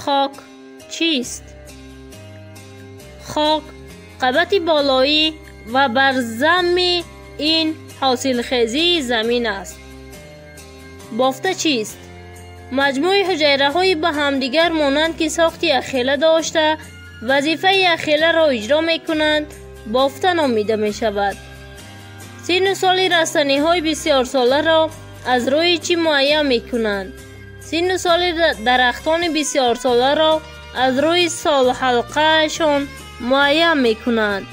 Хок чист? Хок қабати болоӣ ва бар замми ин ҳосилхезии замин аст. Бофта чист? Маҷмӯи ҳуҷайраҳои ба ҳамдигар монанд, ки сохти якхела дошта, вазифаи якхеларо иҷро мекунанд, бофта номида мешавад. Синну соли растаниҳои бисёрсоларо аз рӯи чӣ муайян мекунанд? Синну соли дарахтони бисёрсоларо аз рӯи солҳалқаашон муайян мекунанд.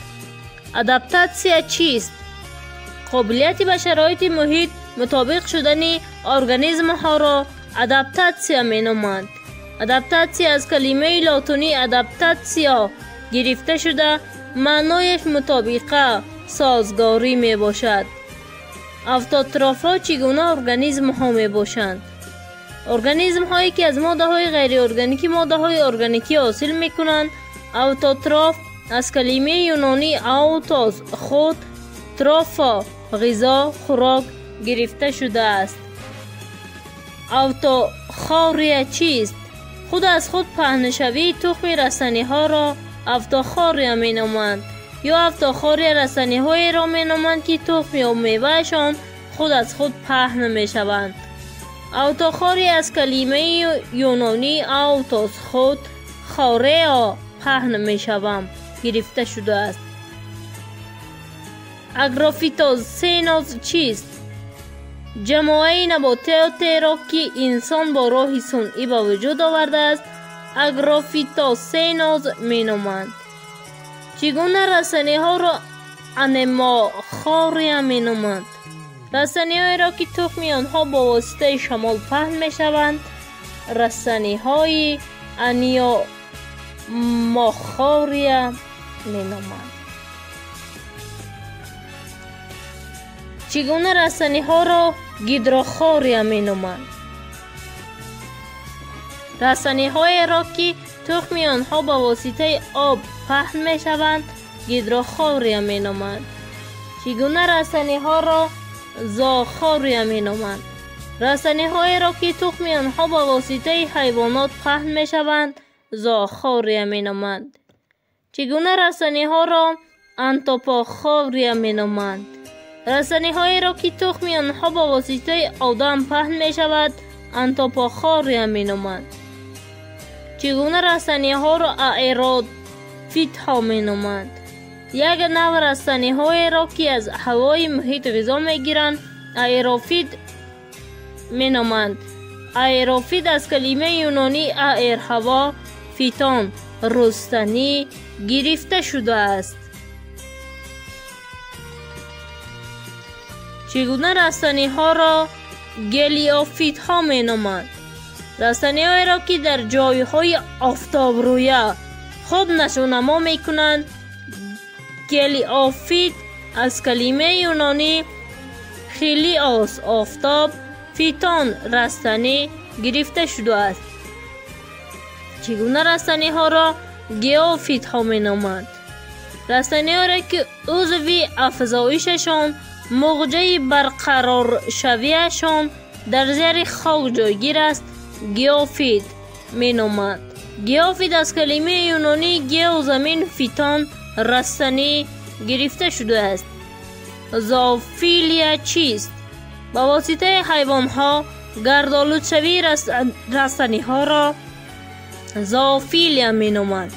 Адаптатсия чист? Қобилияти ба шароити муҳит мутобиқ шудани организмҳоро адаптатсия меноманд. Адаптатсия аз калимаи лотинӣ адаптатсио гирифта шуда, маънояш мутобиқа, созгорӣ мебошад. Автотрофҳо чӣ гуна организмҳо мебошанд? Организмҳое ки аз моддаҳои ғайриорганикӣ моддаҳои органикӣ ҳосил мекунанд, автотроф аз калимаи юнонӣ аутос худ, трофо ғизо, хӯрок гирифта шудааст. Автохория чист? Худ аз худ паҳншавии тухми растаниҳоро автохория меноманд. Ё автохория растаниҳоеро меноманд, ки тухм ё меваашон худ аз худ паҳн мешаванд. Автохория аз калимаи юнонӣ аутос худ, хорео паҳн мешавам гирифта шудааст. Агрофитосеноз чист? Ҷамоаи набототеро, ки инсон бо роҳи сунъӣ ба вуҷуд овардааст, агрофитосеноз меноманд. Чӣ гуна растаниҳоро анемохория меноманд? Растаниҳоеро, ки тухми онҳо бо воситаи шамол паҳн мешаванд, растаниҳои аниомохория меноманд. Чӣ гуна растаниҳоро гидрохория меноманд? Растаниҳоеро, ки тухми онҳо ба воситаи об паҳн мешаванд, гидрохория меноманд. Чӣ гуна растаниҳоро зоохория меноманд? Растаниҳоеро, ки тухми онҳо ба воситаи ҳайвонот паҳн мешаванд, зоохория меноманд. Чӣ гуна растаниҳоро антропохория меноманд? Растаниҳоеро, ки тухми онҳо ба воситаи одам паҳн мешавад, антропохория меноманд. Чӣ гуна растаниҳоро аэрофитҳо меноманд? Як нав растаниҳоеро, ки аз ҳавои муҳит ғизо мегиранд, аэрофит меноманд. Аэрофит аз калимаи юнонӣ аэр ҳаво, фитон рустанӣ гирифта шудааст. Чӣ гуна растаниҳоро гелиофитҳо меноманд? Растаниҳоеро, ки дар ҷойҳои офтобрӯя хуб нашъунамо мекунанд, гелиофит аз калимаи юнонӣ хелиос офтоб, фитон растанӣ гирифта шудааст. Чӣ гуна растаниҳоро геофитҳо меноманд? Растаниҳоеро, ки узви афзоишашон муғҷаи барқароршавиашон дар зери хок ҷойгир аст, геофит меноманд. Геофит аз калимаи юнонӣ гео замин, фитон растанӣ гирифта шудааст. Зоофилия чист? Ба воситаи ҳайвонҳо гардолудшавии растаниҳоро зоофилия меноманд.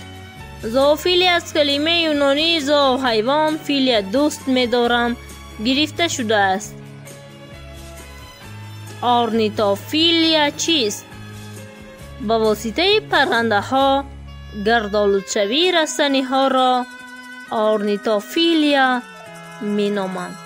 Зоофилия аз калимаи юнонӣ зоо ҳайвон, филия дӯст медорам гирифта шудааст. Орнитофилия чист? Ба воситаи паррандаҳо гардолудшавии растаниҳоро орнитофилия меноманд.